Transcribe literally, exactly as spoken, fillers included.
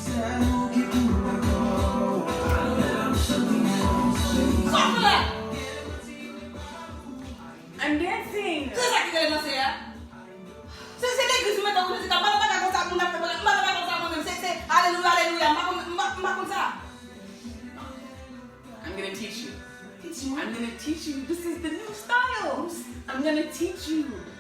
I'm dancing. Kisa ki rele danse a? Se, se legliz ou mete ou danse, m pa nan bagay konsa, moun ap fè bagay, m pa nan bagay konsa mwen menm, se, se alelouya, alelouya, m pa konn, m pa, m pa konn sa. I'm gonna teach you. Teach you? I'm gonna teach you. This is the new style. I'm gonna teach you.